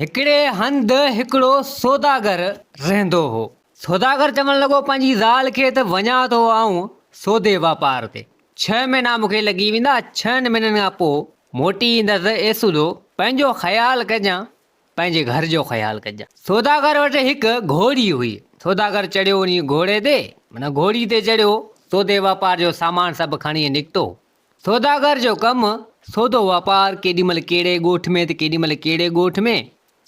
هڪڙي هنڌ هڪڙو سوداگر رهندو هو. سوداگر چوڻ لڳو پنهنجي زال کي ته وڃان ٿو آئون سودي واپار تي. ڇهه مهينا مون کي لڳي ويندا، ڇهن مهينن کان پوء موٽي ايندس اي سودو پنهنجو خيال ڪجان، پنهنجي گهر جو خيال ڪجان. سوداگر وٽ هڪ گهوڙي هئي. سوداگر چڙهيو انهي گهوڙي تي، معنيٰ گهوڙي تي چڙهيو، سودي واپار جو سامان سڀ کڻي نڪتو. سوداگر جو ڪم سودو واپار ڪيڏي مھل ڪهڙي ڳوٺ ۾ ته ڪيڏي مھل ڪهڙي ڳوٺ ۾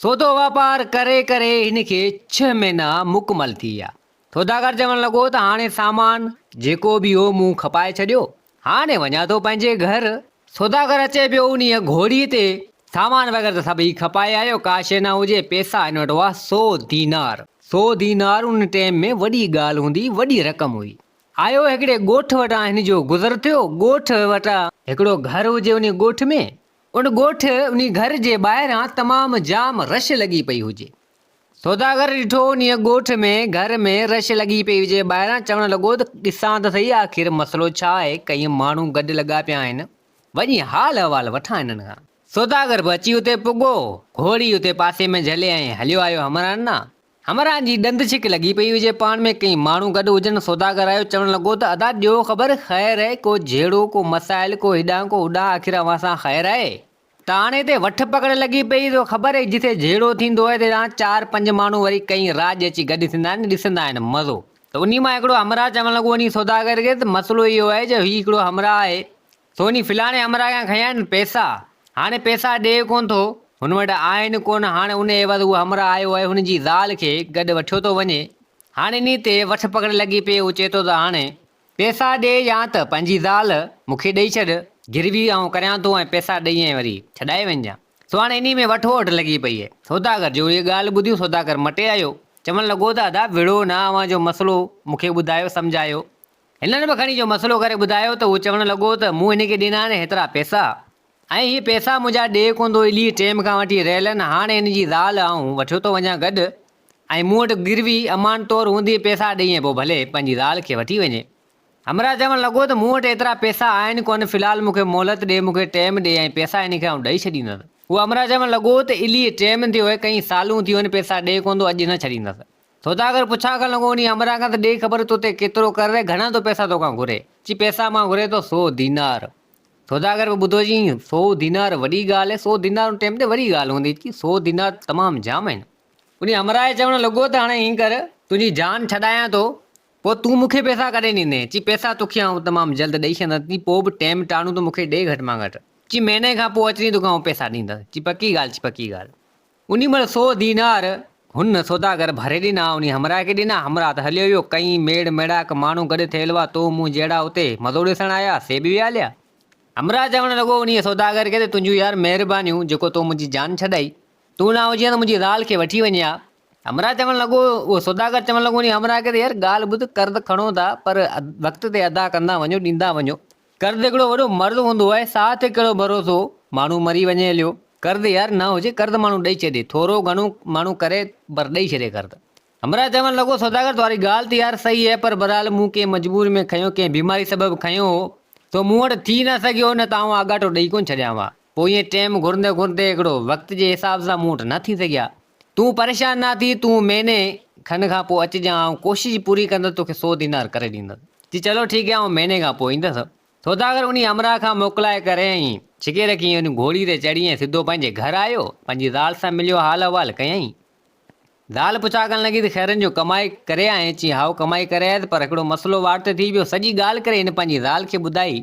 سودو واپار ڪري ڪري هن کي ڇهه مھينا مڪمل ٿي ويا. سوداگر چوڻ لڳو ته هاڻي سامان جيڪو به هو مون کپائي ڇڏيو، هاڻي وڃان ٿو پنهنجي گهر. سوداگر اچي پيو انهيء گهوڙي تي، سامان وغيره ته سڀ هي کپائي آيو، ڪا شيء نه هجي، پئسا هن وٽ هئا سو دينار. سو دينار ان ٽيم ۾ وڏي ڳالهه هوندي، وڏي رقم هئي. آيو هڪڙي ڳوٺ وٽان هن جو گذر ٿيو، ڳوٺ وٽان هڪڙو گهر هجي انهي ڳوٺ ۾، ان ڳوٺ انهي گهر جي ٻاهران تمام جام رش لڳي پئي هجي. سوداگر ڏٺو انهي ڳوٺ ۾ گهر ۾ رش لڳي پئي هجي ٻاهران چوڻ لڳو ته ڏسان ته سهي آخر مسئلو ڇا آهي ڪئين ماڻهو گڏ لڳا پيا آهن وڃي حال احوال وٺان هنن کان. سوداگر به اچي اتي پڳو، گهوڙي اتي پاسي ۾ جهلي ۽ هليو آيو همراهن ڏانهن. همراهن جي ڏند ڇڪ لڳي پئي هجي، پاڻ ۾ ڪئين ماڻهو گڏ هجن، سوداگر آيو، چوڻ لڳو ته ادا ڏيو خبر، خير اهي، ڪو جهيڙو، ڪو مسائل، ڪو هيڏانهن ڪو هوڏانهن، آخر اوهان سان خير اهي؟ ته هاڻي هتي وٺ پڪڙ لڳي پئي، تو خبر اهي جٿي جهيڙو ٿيندو اهي تتان چار پنج ماڻهو وري ڪئين راڄ اچي گڏ ٿيندا آهن، ڏسندا آهن مزو. ته انهي مان هڪڙو همراهه چوڻ لڳو انهي سوداگر کي ته مسئلو اهو آهي جو هي هڪڙو همراهه آهي، سو انهي فلاڻي همراهه کان کنيا آهن پئسا، هاڻي پئسا ڏئي ڪونه ٿو، هن وٽ آهن ڪونه، هاڻي ان عيوض اهو همراهه آيو آهي، هن جي زال کي گڏ وٺيو ٿو وڃي، هاڻي انهي تي وٺ پڪڙ لڳي پئي، هو چئي ٿو ته هاڻي پئسا ڏي يا ته پنهنجي زال مون کي ڏئي ڇڏ، گروي آئون ڪريان ٿو ۽ پئسا ڏئي ۽ وري ڇڏائي وڃجان. سو هاڻي انهي ۾ وٺ ووٺ لڳي پئي آهي. سوداگر جو اهي ڳالهه ٻڌيون سوداگر مٽي آيو، چوڻ لڳو ته ادا وڙهو نه، اوهان جو مسئلو مون کي ٻڌايو سمجهايو، هنن به کڻي جو مسئلو ڪري ٻڌايو ته هو چوڻ لڳو ته مون هن کي ڏنا آهن هيترا پئسا ۽ هي پئسا منهنجا ڏي ڪونه ٿو الهي ٽيم کان وٺي رهيل آهن هاڻي هن جي زال آئون وٺيو ٿو وڃان گڏ ۽ مون وٽ گروي امان طور هوندي پئسا ڏئي ۽ پوء ڀلي پنهنجي زال کي وٺي وڃي. همراهه چوڻ لڳو ته مون وٽ ايترا پئسا آهن ڪونه في الحال مون کي مهلت ڏي مون کي ٽيم ڏي ۽ پئسا هن کي آئون ڏئي ڇڏيندس. هو همراهه چوڻ لڳو ته الهي ٽيم ٿيو آهي ڪئين سالون ٿيون آهن پئسا ڏي ڪونه ٿو اڄ نه ڇڏيندس. سوداگر پڇا ڪرڻ لڳو انهيء همراهه کان ته ڏي خبر تو تي ڪيترو قرض آهي، گهڻا ٿو پئسا توکان گهري؟ چي پئسا مان گهري ٿو سو دينار. سوداگر به ٻڌو چي سو دينار وڏي ڳالهه آهي، سو دينار ان ٽيم تي وڏي ڳالهه هوندي چي سو دينار تمام جام آهن. انهيء همراهه چوڻ لڳو ته هاڻي ائين ڪر، تنهنجي جان ڇڏايان ٿو، پوء تون مون کي پئسا ڪڏهن ڏيندين؟ چي پئسا توکي آئون تمام جلد ڏئي ڇڏيندس، چي پوء به ٽيم ٽاڻو ته مون کي ڏي گهٽ مان گهٽ. چي مهيني کان پوء اچڻي توکي آئون پئسا ڏيندس. چي پڪي ڳالهه چي پڪي ڳالهه. انهي مهل سو دينار هن سوداگر ڀري ڏنا، انهي همراهه کي ڏنا، همراهه ته هليو ويو، ڪئين ميڙ ميڙاڪ ماڻهو گڏ ٿيل هئا، تو مون جهڙا اتي مزو ڏسڻ آيا، سي به ويا هليا. همراهه چوڻ لڳو انهيء سوداگر کي ته تنهنجون يار مهربانيون، جيڪو تو منهنجي جان ڇڏائي، تون نه هجين ها ته منهنجي زال کي وٺي وڃين ها. همراهه چوڻ لڳو، اهو سوداگر چوڻ لڳو انهي همراهه کي ته يار ڳالهه ٻڌ، قرض کڻو ٿا، پر وقت تي ادا ڪندا وڃو، ڏيندا وڃو. قرض هڪڙو وڏو مرض هوندو آهي، ساهه تي ڪهڙو ڀروسو، ماڻهو مري وڃي هليو. قرض يار نه هجي، قرض ماڻهو ڏئي ڇڏي، ٿورو گهڻو ماڻهو ڪري پر ڏئي ڇڏي قرض. همراهه چوڻ لڳو، سوداگر تواري ڳالهه ته يار صحيح آهي پر بهرحال مون ڪنهن مجبوري ۾ کنيو، ڪنهن بيماري سبب کنيو هو، سو مون وٽ ٿي نه سگهيو، نه ته آئون آڳاٽو ڏئي ڪونه ڇڏيان ها. پوء ائين ٽيم گهرندي گهرندي هڪڙو وقت جي حساب سان مون وٽ نه ٿي سگهيا. تون پريشان نه ٿي، تون مهيني کن کان پوء اچجان، آئون ڪوشش پوري ڪندس توکي سو دينار ڪري ڏيندس. چي چلو ٺيڪ آهي آئون مهيني کان پوء ايندس. سوداگر انهي همراهه کان موڪلائي ڪري ۽ ڇڪي رکي ان گهوڙي تي چڙهي ۽ سڌو پنهنجي گهر آيو. پنهنجي زال سان مليو حال احوال ڪيائين. زال پڇا ڪرڻ لڳي ته خيرن جو ڪمائي ڪري آئين؟ چي هائو ڪمائي ڪري آيس پر هڪڙو مسئلو واٽ تي ٿي پيو. سڄي ڳالهه ڪري هن پنهنجي زال کي ٻڌائي.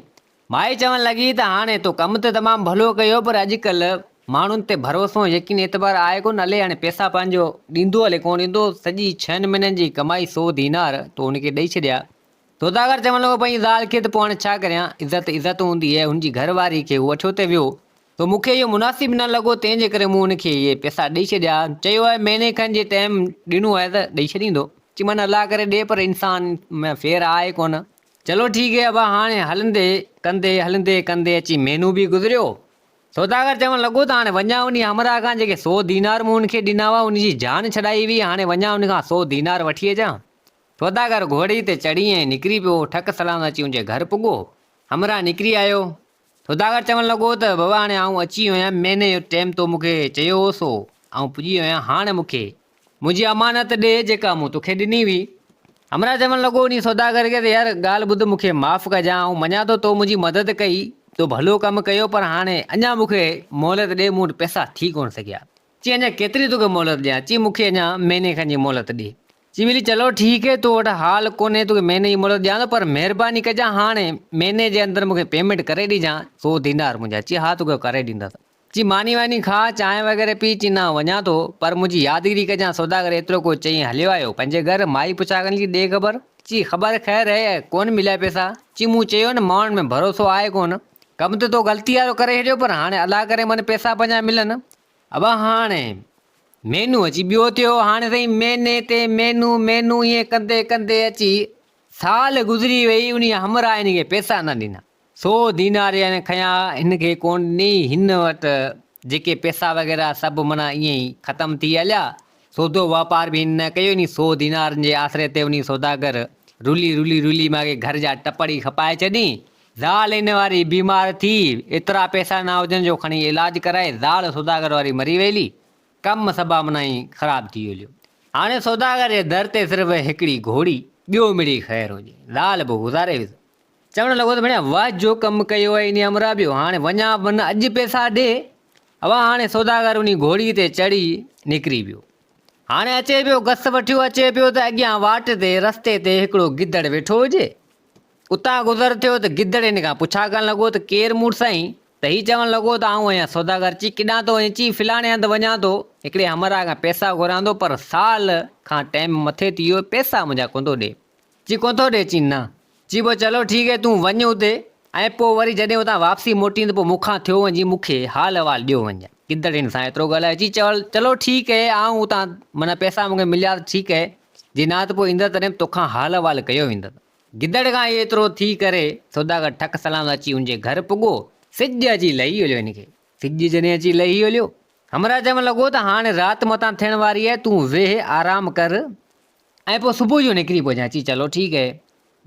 مائي چوڻ لڳي ته هاڻي تو ڪم ته تمام ڀلو ڪيو پر اڄڪلهه ماڻهن تي ڀروسو ۽ يقين اعتبار آهي ڪونه الئي هاڻي پئسا پنهنجو ڏيندو الئي ڪونه ڏيندو سڄي ڇهن مهينن جي ڪمائي سو دينار تو هن کي ڏئي ڇڏيا. سوداگر چوڻ لڳو پنهنجي زال کي ته پوء هاڻي ڇا ڪريان عزت عزت هوندي آهي هن جي گهر واري کي هو وٺيو ته ويو سو مون کي اهو مناسب نه لڳو تنهن جي ڪري مون هن کي اهي پئسا ڏئي ڇڏيا چيو آهي مهيني کن جي ٽيم ڏنو آهي ته ڏئي ڇڏيندو چي من الله ڪري ڏي پر انسان ۾ ڦير آهي ڪونه. چلو ٺيڪ هي ابا هاڻي هلندي ڪندي هلندي ڪندي اچي مهينو به گذريو. سوداگر چوڻ لڳو ته هاڻي وڃان انهي همراهه کان جيڪي سو دينار مون هن کي ڏنا هئا ان جي جان ڇڏائي هئي هاڻي وڃان ان کان سو دينار وٺي اچان. سوداگر گهوڙي تي چڙهي ۽ نڪري پيو ٺڪ سلام اچي ان جي گهر پڳو. همراهه نڪري آيو. سوداگر چوڻ لڳو ته بابا هاڻي آئون اچي ويو آهيان مهيني جو ٽيم تو مون کي چيو هو سو. آئون پڄي ويو آهيان، هاڻ مون کي منهنجي امانت ڏي جيڪا مون توکي ڏني هئي. همراهه چوڻ لڳو انهي سوداگر کي ته يار ڳالهه ٻڌ مون کي معاف ڪجان، آئون مڃان ٿو تو منهنجي مدد ڪئي، تو ڀلو ڪم ڪيو پر هاڻي اڃا مون کي مهلت ڏي مون وٽ پئسا ٿي ڪونه سگهيا. چي اڃا ڪيتري توکي مهلت ڏيان؟ چي مون کي اڃا مهيني کن جي مهلت ڏي. چي ٻيلي چلو ٺيڪ هي تو وٽ حال ڪونهي توکي مهيني جي مهلت ڏيان ٿو پر مهرباني ڪجان هاڻي مهيني جي اندر مون کي پيمينٽ ڪري ڏجان سو دينار منهنجا. چي ها توکي ڪري ڏيندس. چي ماني واني کاء چانهه وغيره پي چي نه وڃان ٿو پر منهنجي يادگيري ڪجان سوداگر ايترو ڪو چئي هليو آيو پنهنجي گهر مائي پڇا ڪندي چي ڏي خبر چي خبر خير هي ڪونه مليا پئسا چي مون چيو نه ماڻهن ۾ ڀروسو آهي ڪونه ڪم ته تو غلطي وارو ڪري ڇڏيو پر هاڻي الله ڪري من پئسا پنهنجا ملن ابا هاڻي مهينو اچي ٻيو ٿيو هاڻي سائين مهيني تي مهينو مهينو ائين ڪندي ڪندي اچي سال گذري وئي انهي همراهه هن کي پئسا نه ڏنا سو دينار يعني کنيا هن کي ڪونه ڏني هن وٽ جيڪي پئسا وغيره سڀ معنيٰ ائين ئي ختم ٿي هليا سودو واپار به هن نه ڪيو انهي سو دينارن جي آسري تي انهي سوداگر رلي رلي رلي ماڳهين گهر جا ٽپڙ ئي کپائي ڇڏين زال ان واري بيمار ٿي، ايترا پئسا نه هجن جو کڻي علاج ڪرائي، زال سوداگر واري مري ويلي، ڪم سڀا منائي خراب ٿي هليو. هاڻي سوداگر جي در تي صرف هڪڙي گهوڙي، ٻيو مڙئي خير هجي. زال به گذاري ويس. چوڻ لڳو ته ڀڻيا واهه جو ڪم ڪيو آهي انهي همراهه ٻيو هاڻي وڃان به نه اڄ پئسا ڏي. اوا هاڻي سوداگر انهي گهوڙي تي چڙهي نڪري ويو. هاڻي اچي پيو گس وٺيو اچي پيو ته اڳيان واٽ تي رستي تي هڪڙو گدڙ ويٺو هجي. اتان گذر ٿيو ته گدڙ هن کان پڇا ڪرڻ لڳو ته ڪير مڙس آهين؟ ته هي چوڻ لڳو ته آئون آهيان سوداگر. چي ڪيڏانهن ٿو وڃين؟ چي فلاڻي هنڌ وڃان ٿو، هڪڙي همراهه کان پئسا گهران ٿو پر سال کان ٽيم مٿي ٿي ويو پئسا منهنجا ڪونه ٿو ڏي. چي ڪونه ٿو ڏي؟ چي نه. چي پوء چلو ٺيڪ هي تون وڃ اتي ۽ پوء وري جڏهن اتان واپسي موٽين ته پوء مون کان ٿيو وڃجي مون کي حال احوال ڏيو وڃجان. گدڙ هن سان ايترو ڳالهايو چي چلو ٺيڪ هي آئون اتان معنيٰ پئسا مون کي مليا ته ٺيڪ هي جي نه ته پوء ايندس تڏهن به توکان حال احوال ڪيو ويندس. گدڙ کان ايترو ٿي ڪري سوداگر ٺڪ سلام سان اچي ان جي گهر پڳو. سج اچي لهي هليو هن کي. سج جڏهن اچي لهي هليو. همراهه چوڻ لڳو ته هاڻي رات متان ٿيڻ واري آهي تون ويهه آرام ڪر ۽ پوء صبح جو نڪري پوجان. چي چلو ٺيڪ اهي.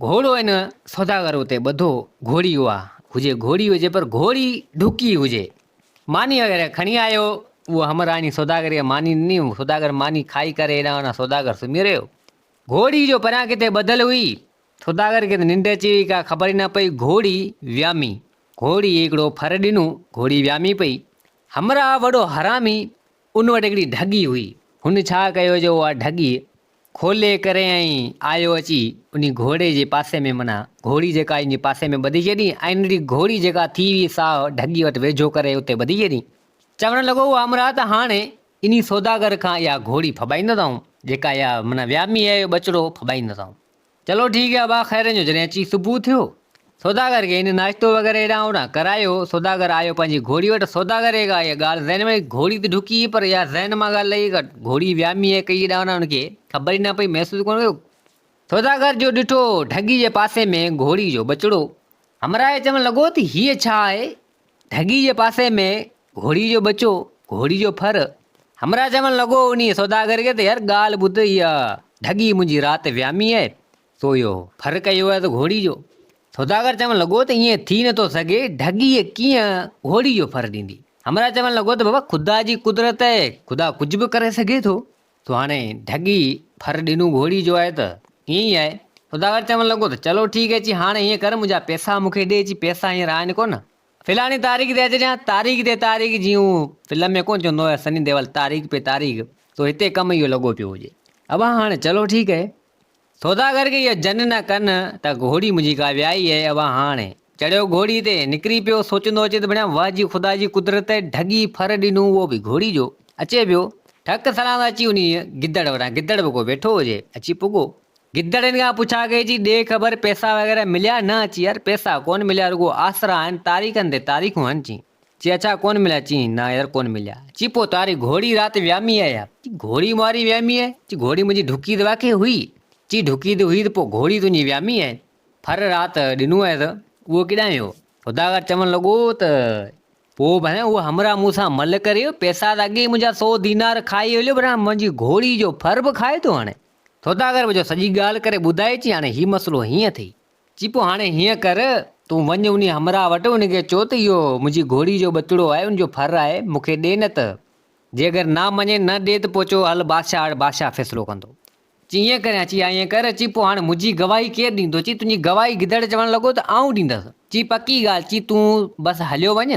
گهوڙو هن سوداگر اتي ٻڌو. گهوڙي اها هجي گهوڙي هجي پر گهوڙي ڍڪي هجي. ماني وغيره کڻي آيو. اهو همراهه انهي سوداگر کي ماني ڏني. سوداگر ماني کائي ڪري هيڏانهن هوڏانهن سوداگر سمهي رهيو. گهوڙي جو پريان ڪٿي ٻڌل هئي. سوداگر کي ته ننڊ اچي وئي، ڪا خبر ئي نه پئي. گهوڙي ويامي. گهوڙي هڪڙو ڦر ڏنو، گهوڙي ويامي پئي. همراهه وڏو حرامي، ان وٽ هڪڙي ڍڳي هئي. هن ڇا ڪيو جو اها ڍڳي کولي ڪري ۽ آيو اچي انهي گهوڙي جي پاسي ۾ معنيٰ گهوڙي جيڪا ان جي پاسي ۾ ٻڌي ڇڏي ۽ ننڍڙي گهوڙي جيڪا ٿي هئي سا ڍڳي وٽ ويجهو ڪري اتي ٻڌي ڇڏي. چوڻ لڳو اهو همراهه ته هاڻي انهي سوداگر کان اها گهوڙي ڦٻائيندس آئون، جيڪا اها معنيٰ ويامي آهي اهو ٻچڙو ڦٻائيندس آئون. چلو ٺيڪ آهي ابا خيرن جو جڏهن اچي صبح ٿيو، سوداگر کي هن ناشتو وغيره هيڏانهن هوڏانهن ڪرايو، سوداگر آيو پنهنجي گهوڙي وٽ، سوداگر کي ڪا اها ڳالهه ذهن ۾ آئي، گهوڙي ته ڍڪي هئي پر اها ذهن مان ڳالهه لهي ڪا گهوڙي ويامي آهي ڪئي هيڏانهن هوڏانهن هن کي خبر ئي نه پئي محسوس ڪونه ڪيو، سوداگر جو ڏٺو ڍڳي جي پاسي ۾ گهوڙي جو ٻچڙو، همراهه چوڻ لڳو ته هيء ڇا آهي؟ ڍڳي جي پاسي ۾ گهوڙي جو ٻچو، گهوڙي جو ڦر. همراهه چوڻ لڳو انهيء سوداگر کي ته يار ڳالهه ٻڌ، اها ڍڳي منهنجي رات ويامي آهي، سو اهو ڦر ڪيو آهي ته گهوڙي جو. سوداگر چوڻ لڳو ته ائين ٿي نٿو سگهي، ڍڳي ڪيئن گهوڙي جو ڦر ڏيندي؟ همراهه چوڻ لڳو ته بابا خدا جي قدرت آهي، خدا ڪجهه به ڪري سگهي ٿو. سو هاڻي ڍڳي ڦر ڏنو گهوڙي جو آهي ته ائين ئي آهي. سوداگر چوڻ لڳو ته چلو ٺيڪ آهي، چي هاڻي ائين ڪر منهنجا پئسا مون کي ڏي، چي پئسا هينئر آهن ڪونه. فلاڻي تاريخ تي اچجان، تاريخ تي تاريخ جيئن هو فلم ۾ ڪونه چوندو آهي سني ديول تاريخ پي تاريخ، سو هتي ڪم اهو لڳو پيو هجي. ابا هاڻي چلو ٺيڪ آهي. سوداگر کي اهو جن نه ڪن ته گهوڙي منهنجي ڪا ويائي آهي، ابا هاڻي. چڙهيو گهوڙي تي، نڪري پيو، سوچيندو اچي ته ڀڻيا واهه جي خدا جي قدرت آهي، ڍڳي ڦر ڏنو اهو به گهوڙي جو. اچي پيو، ٺڪ سلام اچي انهيء گدڙ وٽان، گدڙ به ڪو ويٺو هجي، اچي پڳو. گدڙ هن کان پڇا ڪئي چي ڏي خبر پئسا وغيره مليا نه چي يار پئسا ڪونه مليا رڳو آسرا آهن تاريخن تي تاريخون آهن چي چي اڇا ڪونه مليا چي نه يار ڪونه مليا چي پوء تاري گهوڙي رات ويامي آهي يا چي گهوڙي ماري ويامي آهي چي گهوڙي منهنجي ڍڪي ته واقعي هئي چي ڍڪي ته هئي ته پوء گهوڙي تنهنجي ويامي آهي ڦر رات ڏنو آهي ته اهو ڪيڏانهن ويو سوداگر چوڻ لڳو ته پوء ڀلا اهو همراهه مون سان ملهه ڪري ويو پئسا ته اڳي ئي منهنجا سو دينار کائي هليو پر هاڻي منهنجي گهوڙي جو ڦر به کائي ٿو هاڻي سوداگر به جو سڄي ڳالهه ڪري ٻڌائي چي هاڻي هي مسئلو هيئن اٿئي. چي پوء هاڻي هيئن ڪر، تون وڃ انهي همراهه وٽ ان کي چو ته اهو منهنجي گهوڙي جو ٻچڙو آهي ان جو ڦر آهي مون کي ڏي نه ته جي اگر نه مڃي نه ڏي ته پوء چئو هل بادشاهه وٽ بادشاهه فيصلو ڪندو. چي ائين ڪريان؟ چي ها ائين ڪر. چي پوء هاڻي منهنجي گواهي ڪير ڏيندو؟ چي تنهنجي گواهي گدڙ چوڻ لڳو ته آئون ڏيندس. چي پڪي ڳالهه؟ چي تون بس هليو وڃ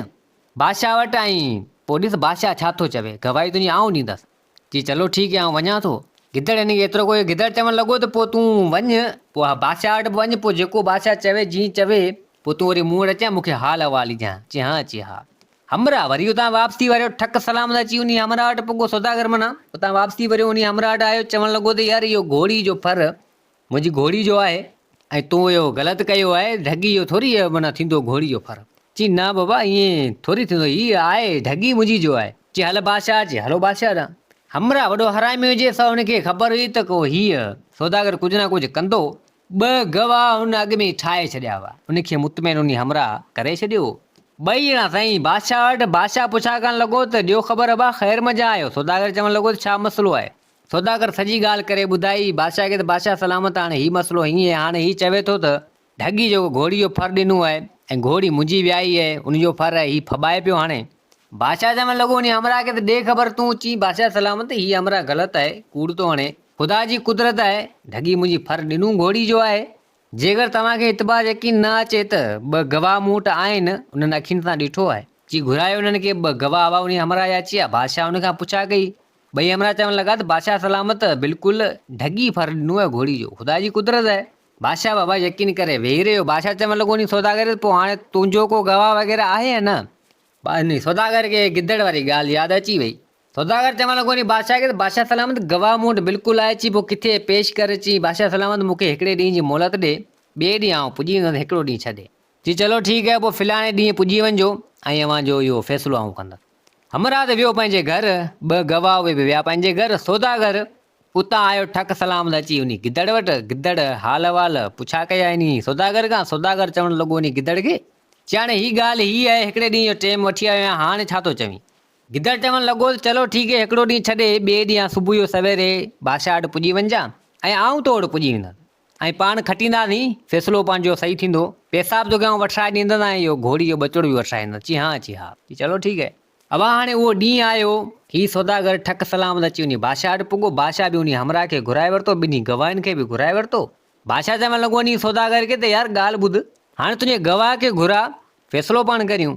بادشاهه وٽ ۽ پوء ڏس بادشاهه ڇا ٿو چوي، گواهي تنهنجي آئون ڏيندس. چي چلو ٺيڪ آهي آئون وڃان ٿو. گدڙ هن کي ايترو ڪيو، گدڙ چوڻ لڳو ته پوء تون وڃ، پوء بادشاهه وٽ به وڃ، پوء جيڪو بادشاهه چوي جيئن چوي، پوء تون وري مون وٽ اچجانء، مون کي حال احوال ڏجانء. چي ها، چي ها. همراهه وري اتان واپس ٿي وريو، ٺڪ سلام سان اچي انهي همراهه وٽ پڳو، سوداگر معنيٰ اتان واپس ٿي وريو، انهي همراهه وٽ آيو، چوڻ لڳو ته يار اهو گهوڙي جو ڦر منهنجي گهوڙي جو آهي ۽ تون اهو غلط ڪيو آهي، ڍڳي جو ٿوري معنيٰ ٿيندو گهوڙي جو ڦر. چي نه بابا ائين ٿوري ٿيندو، هي آهي ڍڳي منهنجي جو آهي. چي هل بادشاهه، چي هلو بادشاهه ڏانهن. همراهه وڏو حرامي هجي سو هن کي خبر هئي ته ڪو هيء سوداگر ڪجهه نه ڪجهه ڪندو. ٻه گواهه هن اڳ ۾ ئي ٺاهي ڇڏيا هئا. ان کي مطمئن انهي همراهه ڪري ڇڏيو هو. ٻئي ڄڻا سائين بادشاهه وٽ، بادشاهه پڇا ڪرڻ لڳو ته ڏيو خبر ابا خير منجهان آهيو؟ سوداگر چوڻ لڳو ته ڇا مسئلو آهي؟ سوداگر سڄي ڳالهه ڪري ٻڌائي بادشاهه کي ته بادشاهه سلامت هاڻي هي مسئلو هيئن آهي، هاڻي هي چوي ٿو ته ڍڳي جيڪو گهوڙي جو ڦر ڏنو آهي ۽ گهوڙي منهنجي ويائي آهي ان جو ڦر آهي هي ڦٻائي پيو هاڻي بادشاهه چوڻ لڳو انهي همراهه کي ته ڏي خبر تون چين بادشاهه سلامت هي همراهه غلط آهي ڪوڙ ٿو هڻي خدا جي قدرت آهي ڍڳي منهنجي ڦر ڏنو گهوڙي جو آهي جيڪر توهان کي اعتبار يقين نه اچي ته ٻه گواهه مون وٽ آهن، انهن اکين سان ڏٺو آهي. چي گهرايو انهن کي، ٻه گواهه هئا انهي همراهه جا اچي آ بادشاهه ان کان پڇا ڪئي. ٻئي همراهه چوڻ لڳا ته بادشاهه سلامت بلڪل ڍڳي ڦر ڏنو آهي گهوڙي جو، خدا جي قدرت آهي. بادشاهه بابا يقين ڪري ويهي رهيو. بادشاهه چوڻ لڳو انهي سوداگر کي ته پوء هاڻي تنهنجو ڪو گواهه وغيره آهي يا نه؟ انهي سوداگر کي گدڙ واري ڳالهه ياد اچي وئي. سوداگر چوڻ لڳو انهي بادشاهه کي ته بادشاهه سلامت گواهه مون وٽ بلڪل آهي چي پوء ڪٿي پيش ڪر چي بادشاهه سلامت مون کي هڪڙي ڏينهن جي مهلت ڏي ٻئي ڏينهن آئون پڄي ويندس هڪڙو ڏينهن ڇڏي. چي چلو ٺيڪ آهي پوء فلاڻي ڏينهن پڄي وڃجو ۽ اوهان جو اهو فيصلو آئون ڪندس. همراهه ته ويو پنهنجي گهر، ٻه گواهه اهي به ويا پنهنجي گهر، سوداگر اتان آيو ٺڪ سلام ته اچي انهي گدڙ وٽ، گدڙ حال احوال پڇا ڪيا انهي سوداگر کان، سوداگر چوڻ لڳو انهي گدڙ کي چي هاڻي هي ڳالهه هي آهي هڪڙي ڏينهن جو ٽيم وٺي آيو آهيان هاڻي ڇا ٿو چوين؟ گدڙ چوڻ لڳو ته چلو ٺيڪ هي هڪڙو ڏينهن ڇڏي ٻئي ڏينهن صبح جو سويري بادشاهه وٽ پڄي وڃجان ۽ آئون تو وٽ پڄي ويندس ۽ پاڻ کٽينداسين فيصلو پنهنجو صحيح ٿيندو پئسا به توکي آئون وٺرائي ڏيندس ۽ اهو گهوڙي جو ٻچڙو به وٺرائي ڏيندس چي ها چي ها چي چلو ٺيڪ هي ابا هاڻي اهو ڏينهن آيو هي سوداگر ٺڪ سلامت اچي وڃي بادشاهه وٽ پڳو بادشاهه به انهي همراهه کي گهرائي ورتو ٻنهي گواهن کي به گهرائي ورتو بادشاهه چوڻ لڳو انهي سوداگر کي ته يار ڳالهه ٻڌ هاڻي تنهنجي گواهه کي گهراء فيصلو پاڻ ڪريون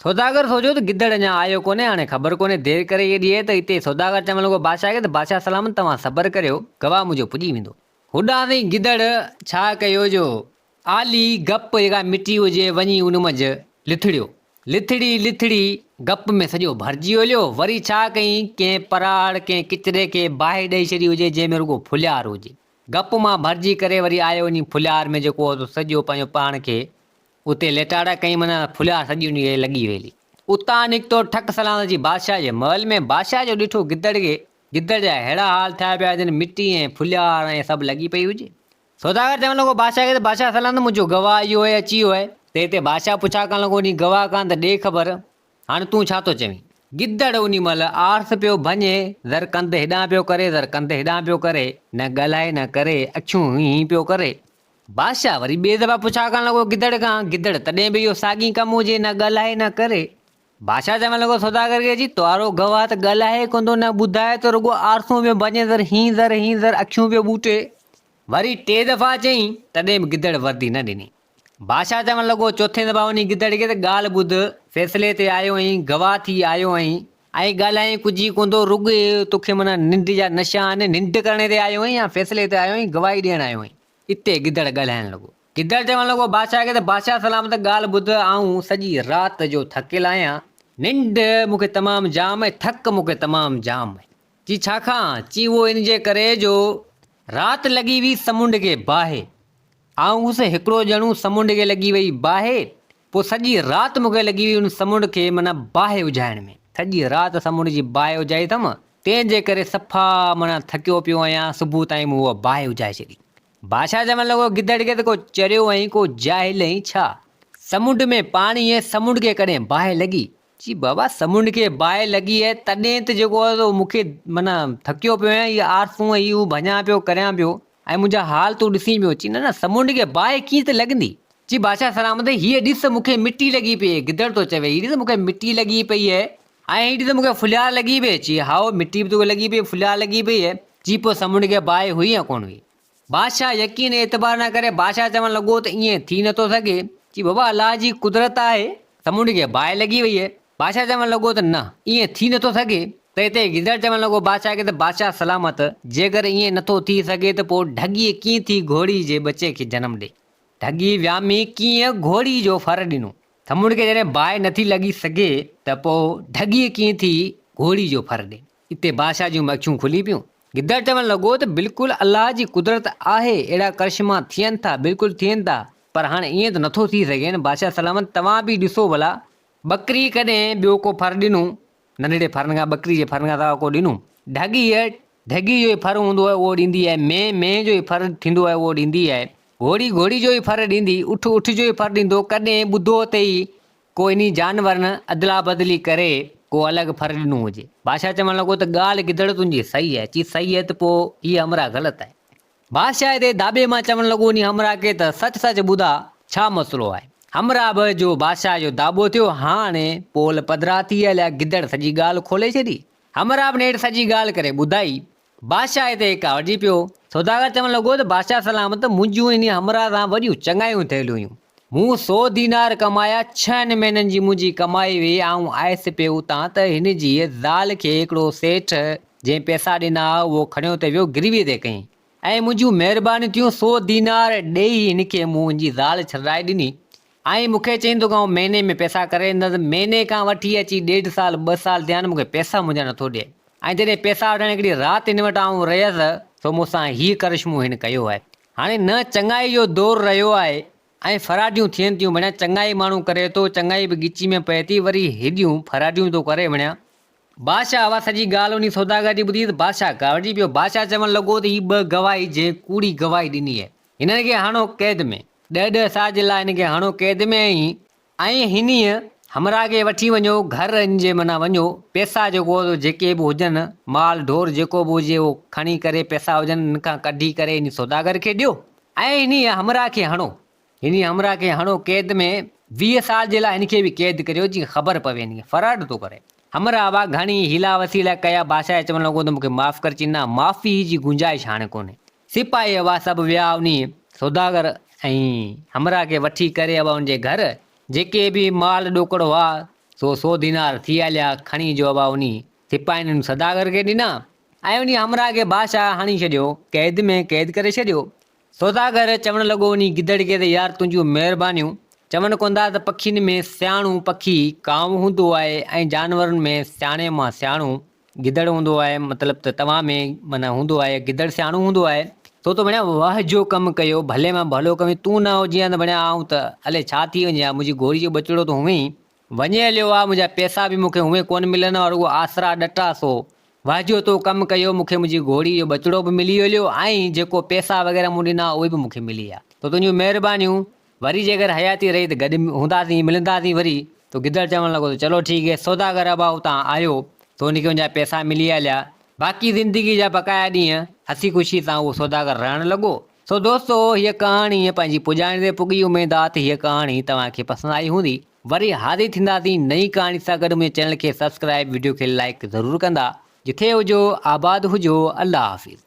سوداگر سوچيو ته گدڙ اڃا آيو ڪونهي، هاڻي خبر ڪونهي دير ڪري ايڏي آهي ته اتي سوداگر چوڻ لڳو بادشاهه کي ته بادشاهه سلامت توهان صبر ڪريو، گواهه منهنجو پڄي ويندو. هوڏانهن سائين گدڙ ڇا ڪيو جو آلي گپ جيڪا مٽي هجي وڃي ان منجهه لٿڙيو. لٿڙي لٿڙي گپ ۾ سڄو ڀرجي هليو. وري ڇا ڪيائين ڪنهن پراڙ ڪنهن ڪچري کي باهه ڏئي ڇڏي هجي جنهن ۾ رڳو ڦليار هجي. گپ مان ڀرجي ڪري وري آيو وڃي ڦليار ۾ جيڪو هو سو سڄو پنهنجو پاڻ کي اتي ليٽاڙا ڪئين معنيٰ ڦليا سڄي انهيء کي لڳي ويلي. اتان نڪتو ٺڪ سلام اچي بادشاهه جي محل ۾. بادشاهه جو ڏٺو گدڙ کي، گدڙ جا ههڙا حال ٿيا پيا جن مٽي ۽ ڦليار ۽ سڀ لڳي پئي هجي. سوداگر چوڻ لڳو بادشاهه کي ته بادشاهه سلام ته منهنجو گواهه اهو آهي اچي ويو آهي. تنهن تي بادشاهه پڇا ڪرڻ لڳو انهي گواهه کان ته ڏي خبر هاڻي تون ڇا ٿو چوين؟ گدڙ انهي مهل آرس پيو ڀڃي، ذر ڪنڌ هيڏانهن پيو ڪري، ذر ڪنڌ هيڏانهن پيو ڪري، نه ڳالهائي نه ڪري، اکيون هين هين پيو ڪري. بادشاهه وري ٻئي دفعا پڇا ڪرڻ لڳو گدڙ کان، گدڙ تڏهن به اهو ساڳي ڪم هجي نه ڳالهائي نه ڪري. بادشاهه چوڻ لڳو سوداگر کي چي توارو گواهه ته ڳالهائي ڪونه ٿو نه ٻڌائي ٿو رڳو آرسون پيو ڀڃي ذر هين ذر هين ذر اکيون پيو ٻوٽي. وري ٽي دفعا چيائين تڏهن به گدڙ وردي نه ڏني. بادشاهه چوڻ لڳو چوٿين دفعا وڃي گدڙ کي ته ڳالهه ٻڌ فيصلي تي آيو آهين گواهه ٿي آيو آهين ۽ ڳالهائين ڪجهه ئي ڪونه ٿو رڳو توکي معنيٰ ننڊ جا نشا آهن ننڊ ڪرڻ تي آيو آهين يا فيصلي تي آيو آهين گواهي ڏيڻ آيو آهين. اتي گدڙ ڳالهائڻ لڳو. گدڙ چوڻ لڳو بادشاهه کي ته بادشاهه سلامت ڳالهه ٻڌ آئون سڄي رات جو ٿڪيل آهيان ننڊ مون کي تمام جام ۽ ٿڪ مون کي تمام جام آهي. چي ڇا کان؟ چي اهو ان جي ڪري جو رات لڳي وئي سمنڊ کي باهه. آئون هوس هڪڙو ڄڻو سمنڊ کي لڳي وئي باهه پوء سڄي رات مون کي لڳي وئي ان سمنڊ کي معنيٰ باهه اجهائڻ ۾. سڄي رات سمنڊ جي باهه اجهائي اٿم تنهن جي ڪري صفا معنيٰ ٿڪيو پيو آهيان، صبح تائين مون اها باهه اجهائي ڇڏي. بادشاهه چوڻ لڳو، گدڙ کي ته ڪو چريو ۽ ڪو جاهل ۽ ڇا؟ سمنڊ ۾ پاڻي ۽ سمنڊ کي ڪڏهن باهه لڳي؟ چي بابا سمنڊ کي باهه لڳي آهي تڏهن ته جيڪو آهي سو مون کي معنيٰ ٿڪيو پيو آهيان، هي آرسون ۽ هي هو ڀڃان پيو ڪريان پيو ۽ منهنجا حال تون ڏسين پيو. چي نه نه سمنڊ کي باهه ڪيئن ته لڳندي؟ چي بادشاهه سلامت هيء ڏس مون کي مٽي لڳي پئي آهي، گدڙ ٿو چوي هي ڏس مون کي مٽي لڳي پئي آهي. ۽ هيڏي ته مون کي ڦليار لڳي پئي. چي، هائو، مٽي به توکي لڳي پئي، ڦليار لڳي پئي. چي، پوء سمنڊ کي باهه هئي يا ڪونه هئي؟ بادشاهه يقين ۽ اعتبار نه ڪري بادشاهه چوڻ لڳو ته ائين ٿي نٿو سگهي. چي، بابا الله جي قدرت آهي، سمنڊ کي باهه لڳي وئي. بادشاهه چوڻ لڳو ته نه، ائين ٿي نٿو سگهي. ته هتي گدڙ چوڻ لڳو بادشاهه کي ته بادشاهه سلامت، جيڪر ائين نٿو ٿي سگهي ته پوء ڍڳيء ڪيئن ٿي گهوڙي جي ٻچي کي جنم ڏئي؟ ڍڳي ويامي ڪيئن گهوڙي جو ڦر ڏنو؟ سمنڊ کي جڏهن باهه نٿي لڳي سگهي ته پوء ڍڳيء ڪيئن ٿي گهوڙي جو ڦر ڏي؟ اتي بادشاهه جون به اکيون کلي پيون. گدڙ چوڻ لڳو ته بلڪل الله جي قدرت آهي، اهڙا ڪرشما ٿين ٿا، بلڪل ٿين ٿا، پر هاڻي ائين ته نٿو ٿي سگهي نه، بادشاهه سلامت توهان به ڏسو ڀلا، ٻڪري ڪڏهن ٻيو ڪو ڦر ڏنو؟ ننڍڙي ڦرن کان ٻڪري جي ڦرن کان سواء ڪو ڏنو؟ ڍڳيء، ڍڳي جو ئي ڦر هوندو آهي اهو ڏيندي آهي، مينهن، مينهن جو ئي ڦر ٿيندو آهي اهو ڏيندي آهي، گهوڙي، گهوڙي جو ئي ڦر ڏيندي، اٺ، اٺ جو ئي ڦر ڏيندو، ڪڏهن ٻڌو اٿئي ڪو انهي جانورن ادلا بدلي ڪري ڪو الڳ ڦر ڏنو هجي. بادشاهه چوڻ لڳو ته ڳالهه گدڙ تنهنجي صحيح آهي، چي صحيح آهي ته پوء هيء همراهه غلط آهي. بادشاهه تي داٻي مان چوڻ لڳو انهي همراهه کي ته سچ سچ ٻڌاء ڇا مسئلو آهي؟ همراهه به جو بادشاهه جو داٻو ٿيو، هاڻي پول پڌرا ٿي هليا، گدڙ سڄي ڳالهه کولي ڇڏي. همراهه به نيٺ سڄي ڳالهه ڪري ٻڌائي. بادشاهه تي ڪاوڙجي پيو. سوداگر چوڻ لڳو ته بادشاهه سلامت منهنجون انهي همراهه سان وڏيون چڱايون ٿيل هيون. مون سو دينار ڪمايا، ڇهن مهينن جي منهنجي ڪمائي هئي، آئون آيس پيو اتان ته هن جي زال کي هڪڙو سيٺ جنهن پئسا ڏنا ها اهو کڻيو ته ويو گروي تي ڪيائين ۽ منهنجون مهربانيون ٿيون سو دينار ڏيئي هن کي مون هن جي زال ڇڏرائي ڏني ۽ مون کي چيائين توکان آئون مهيني ۾ پئسا ڪري ڏيندس مهيني کان وٺي اچي ڏيڍ سال ٻه سال ٿيا آهن مون کي پئسا منهنجا نٿو ڏئي ۽ جڏهن پئسا وٺڻ هڪڙي رات هن وٽ آئون رهيس سو مون سان هي ڪرشمو هن ڪيو آهي هاڻي نه چڱائي جو دور رهيو آهي ۽ فراڊيون ٿين ٿيون ڀڻيا چڱائي ماڻهو ڪري ٿو چڱائي به ڳچي ۾ پئي ٿي وري هيڏيون فراڊيون ٿو ڪري ڀڻيا. بادشاهه اها سڄي ڳالهه انهي سوداگر جي ٻڌي ته بادشاهه ڪاوڙجي پيو. بادشاهه چوڻ لڳو ته هي ٻه گواهي جنهن ڪوڙي گواهي ڏني آهي، هنن کي هڻو قيد ۾. ڏهه ڏهه سال جي لاء هن کي هڻو قيد ۾ ۽ ۽ هنيء همراهه کي وٺي وڃو گهر هن جي معنيٰ وڃو پئسا جيڪو جيڪي به هجن مال ڍور جيڪو به هجي اهو کڻي ڪري پئسا هجن هن کان ڪڍي ڪري انهي سوداگر کي ڏيو ۽ انهيء همراهه کي هڻو هن همراهه کي هڻو قيد ۾، 20 سال جي لاء هن کي به قيد ڪريو جيئن خبر پوي هن کي فراڊ ٿو ڪري. همراهه وا گهڻي حيلا وسيلا ڪيا، بادشاهه چوڻ لڳو ته مون کي معاف ڪر، چي نه معافي جي گنجائش هاڻي ڪونهي. سپاهي اوا سڀ ويا انهي سوداگر ۽ همراهه کي وٺي ڪري اوا ان جي گهر، جيڪي به مال ڏوڪڙ هئا سو سو دينار ٿي هليا، کڻي جو اوا انهي سپاهين ان سوداگر کي ڏنا ۽ انهي همراهه کي بادشاهه هڻي ڇڏيو قيد ۾ قيد ڪري ڇڏيو. سوداگر چوڻ لڳو انهي گدڙ کي ته يار تنهنجون مهربانيون. چون ڪوندا ته پکين ۾ سياڻو پکي ڪانء هوندو آهي ۽ جانورن ۾ سياڻي مان سياڻو گدڙ هوندو آهي مطلب ته توهان ۾ معنيٰ هوندو آهي گدڙ سياڻو هوندو آهي. تو ته ڀڻيا واهه جو ڪم ڪيو ڀلي مان ڀلو ڪوين تون نه هجين ها ته ڀڻيا آئون ته الئي ڇا ٿي وڃي ها منهنجي گهوڙي جو ٻچڙو ته هونئن ئي وڃي هليو آ، منهنجا پئسا به مون کي هونئن ڪونه ملن ها، رڳو آسرا ڏٽا سو واهه جو تو ڪم ڪيو، مون کي منهنجي گهوڙي جو ٻچڙو به ملي هليو ۽ جيڪو پئسا وغيره مون ڏنا اهي به مون کي ملي ويا. تو تنهنجون مهربانيون، وري جيڪر حياتي رهي ته گڏ هونداسين، ملنداسين وري. تو گدڙ چوڻ لڳو ته چلو ٺيڪ هي. سوداگر ابا اتان آيو ته هن کي ان جا پئسا ملي هليا. باقي زندگي جا بقايا ڏينهن هسي خوشي سان اهو سوداگر رهڻ لڳو. سو دوستو هيء ڪهاڻي پنهنجي پڄاڻي تي پڳي اميد آ ته هيء ڪهاڻي توهان کي پسند آئي هوندي. وري حاضر ٿينداسين نئين ڪهاڻي سان گڏ منهنجي چينل کي سبسڪرائب وڊيو کي لائيڪ ضرور ڪندا. جٿي هجو آباد هجو الله حافظ.